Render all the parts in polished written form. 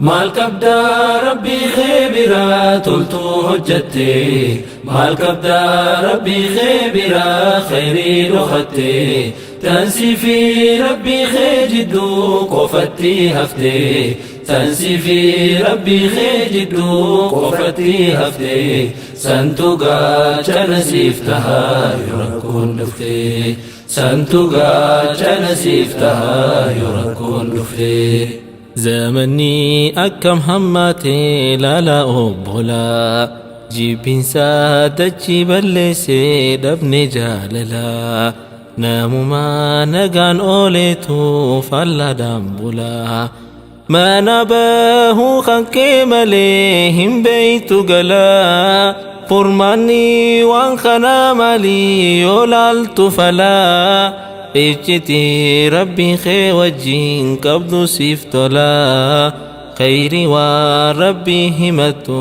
Maal qabdaa rabbii kee biraa toltuu hojjatte? Maal qabdaa rabbii kee biraa khayrii dhokatte? Tan si fi rabbii kee jidduu qofatti hafte. Tan si fi rabbii kee jidduu qofatti hafte. Santu gaachana siif tahaa yoo rakkoon dhufte. Santu gaachana siif tahaa yoo rakkoon dhufte. Zamanni akkam hammaatee laalaa obbolaa, jibbinsaa dachii balleessee dhabne jaalalaa. Namumaa nagaan ooleetu fallaadhaan bulaa. Mana bahuu kan kee malee hin beeytu galaa. Furmaanni waan kanaa maalii yoo laaltu falaa? Iccitii rabbii kee wajjin qabdu siif tolaa. Khayri waan rabbii himattu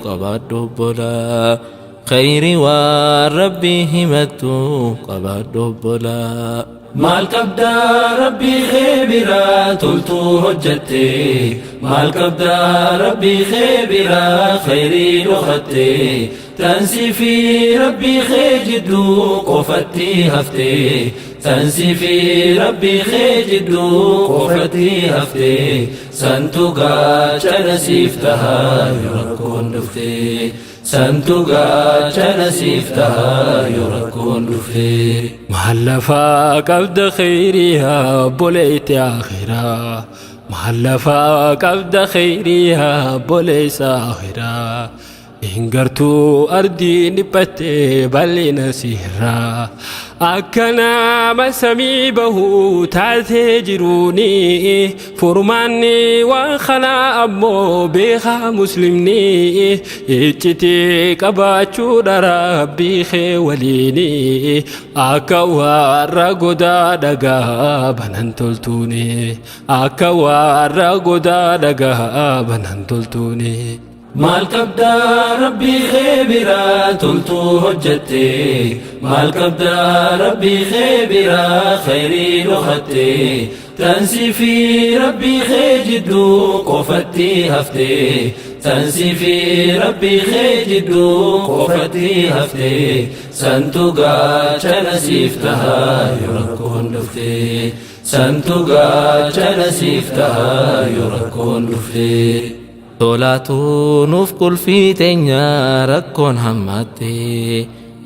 qabaadhu obbolaa. Khayri waan rabbii himattu qabaadhu obbolaa. Maal qabdaa rabbii kee biraa toltuu hojjatte? Maal qabdaa rabbii kee biraa khayrii dhokatte? Tan si fi rabbii kee jidduu qofatti hafte. Tan si fi rabbii kee jidduu qofatti hafte. Santu gaachana siif tahaa yoo rakkoon dhufte. Santu gaachana siif tahaa yoo rakkoon dhufte. Maal lafaa qabda khayriyaa obboleetti akhiraa? Maal lafaa qabda khayriyaa obboleessa akhiraa? Hin gartuu ardiin dhiphattee bal'ina sirraa. Akka nama samii bahuu taatee jiruuni, furmaanni waan kanaa ammoo beekaa muslimni iccitii qabaachuudha rabbii kee waliini, akka warra godaa dhagaa banan toltuuni, akka warra godaa dhagaa banan toltuuni. Maal qabdaa rabbii kee biraa toltuu hojjatte? Maal qabdaa rabbii kee biraa khayrii dhokatte? Tan si fi rabbii kee jidduu qofatti hafte. Tan si fi rabbii kee jidduu qofatti hafte. Santu gaachana siif tahaa yoo rakkoon dhufte. Santu gaachana siif tahaa yoo rakkoon dhufte. Tolaatu nuuf qulfii teenya rakkoon hammaatte.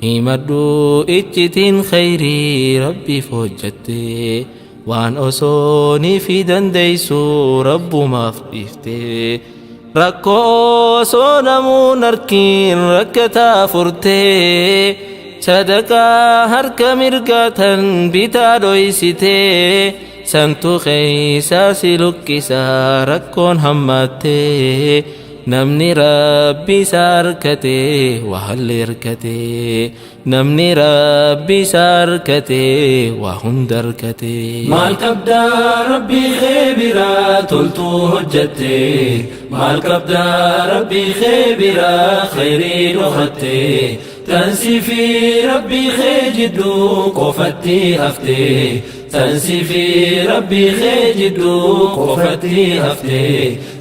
Himadhu iccitiin khayrii rabbiif hojjatte. Waan osoo ni fi dandeessu rabbumaaf dhiifte. Rakkoo osoo namuun harkiin rakkataa furte. Sadaqaa harka mirgaatan bitaa dhoysite. Santu keeysaa si luqqisaa rakkoon hammaatte. Namni rabbi isaa harkate waa halli harkate. Namni rabbi isaa harkate waa hunda harkate. Maal qabdaa rabbii kee biraa toltuu hojjatte? Maal qabdaa rabbii kee biraa khayrii dhokatte? Tan si fi rabbii kee jidduu qofatti hafte. Tan si fi rabbii kee jidduu qofatti hafte.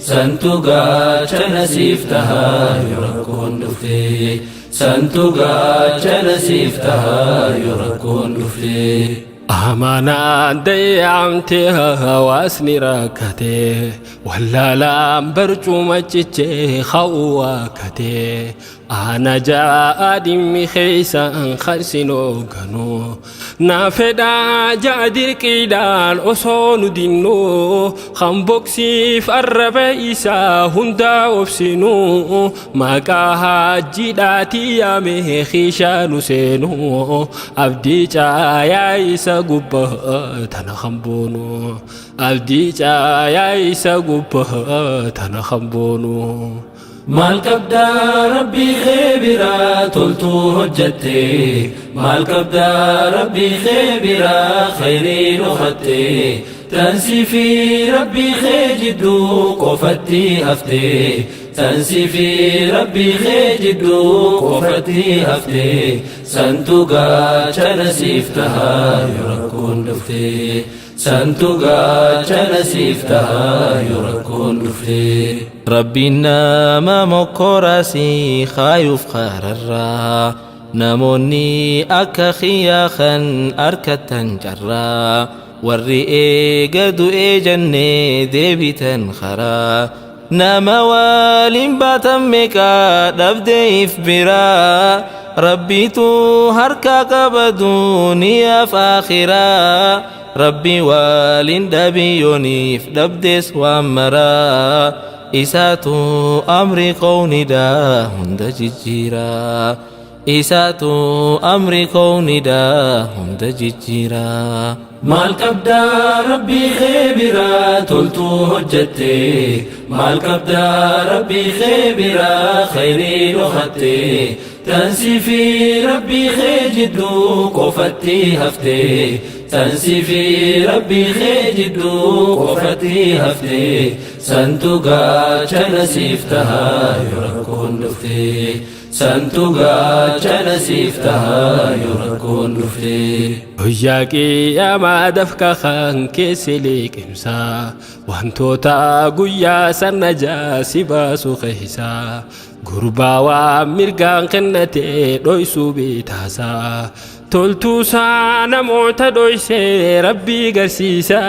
Santu gaachana siif tahaa yoo rakkoon dhufte. Santu gaachana siif tahaa yoo rakkoon dhufte. Amanaan dayyamte hawaasni rakkate, wallaalaan barcuma cichee ka'uu waakkate. Ana ja'a dhimmi keessa karsin hoogganu na fedhaa ja'a dirqiidhaan osoo nu dinnu, kan boksiif arraba isaa hundaa obsinu, maqaa hajjiidhaatii yaame kiishaa nu seenu, abdii caayaa isa gubbaa tana kan boonu, abdii caayaa isa gubbaa tana kan boonu. Maal qabdaa rabbii kee biraa toltuu hojjatte? Maal qabdaa rabbii kee biraa khayrii dhokatte? Tan si fi rabbii kee jidduu qofatti hafte. Tan si fi rabbii kee jidduu qofatti hafte. Santu gaachana siif tahaa yoo rakkoon dhufte. Santu gaachana siif taha yoo rakkoon dhufte. Rabbiin nama mokkoraasii kaayuuf kararraa, namoonni akka kiyyaa kan arkatan carraa, warri eega du'ee jennee deebitan karaa, nama waliin baatan meeqaa dhabdeef biraa, Rabbiitu harka qaba duniyaaf akhiraa, Rabbi waliin dhabiyooniif dhabdees waan maraa, isaatu amri qawniidhaa hunda jijjiiraa, isaatu amri qawniidhaa hunda jijjiiraa. Maal qabdaa Rabbii kee biraa toltuu hojjette? Maal qabdaa Rabbii kee biraa khayrii dhokatte? Tansii fi Rabbii kee jidduu qofatti hafte. Tansii fi Rabbii kee jidduu qofatti hafte. Santu gaachana siif taha yoo rakkoon dhufte. Santu gaachana siif taha yoo rakkoon dhufte. Guyyaa qiyyamaa dafka kan keessi liqimsaa, wantoota guyyaa sana jaasi baasu keessa, gurbaa waan mirgaan kennate dhoysuu bitaasaa, toltuusaa namoota dhoysee Rabbii garsiisa,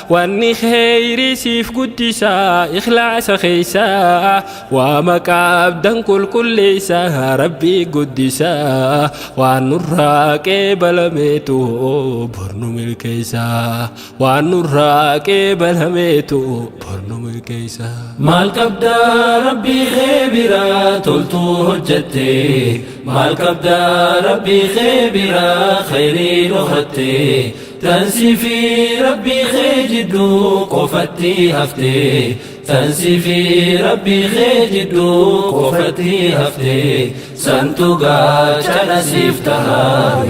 wanni kheyrii siif guddisaa ikhlaasa keessa, waa maqaabdan qulqulleessa Rabbii guddisa, waan nurraa qeebalameetu bornu milkeessa, waan nurraa qeebalameetu bornu milkeessa. Maal qabdaa Rabbii kee biraa toltuu hojjette? Maal qabdaa Rabbii kee biraa khayrii dhokatte? Tansii fi Rabbii kee jidduu qofatti hafte. Tansii fi Rabbii kee jidduu qofatti hafte. Santu gaachana siif taha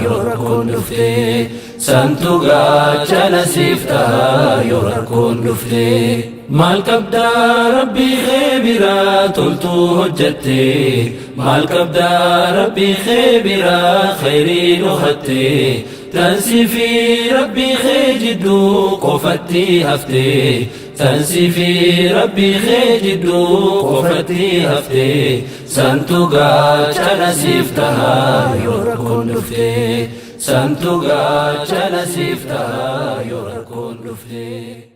yoo rakkoon dhufte. Santu gaachana siif taha yoo rakkoon dhufte. Maal qabdaa Rabbii kee biraa toltuu hojjette? Maal qabdaa Rabbii kee biraa khayrii dhokatte? Tansii fi Rabbii kee jidduu qofatti hafte. Tansii fi Rabbii kee jidduu qofatti hafte. Santu gaachana siif taha yoo rakkoon dhufte. Santu gaachana siif taha yoo rakkoon dhufte.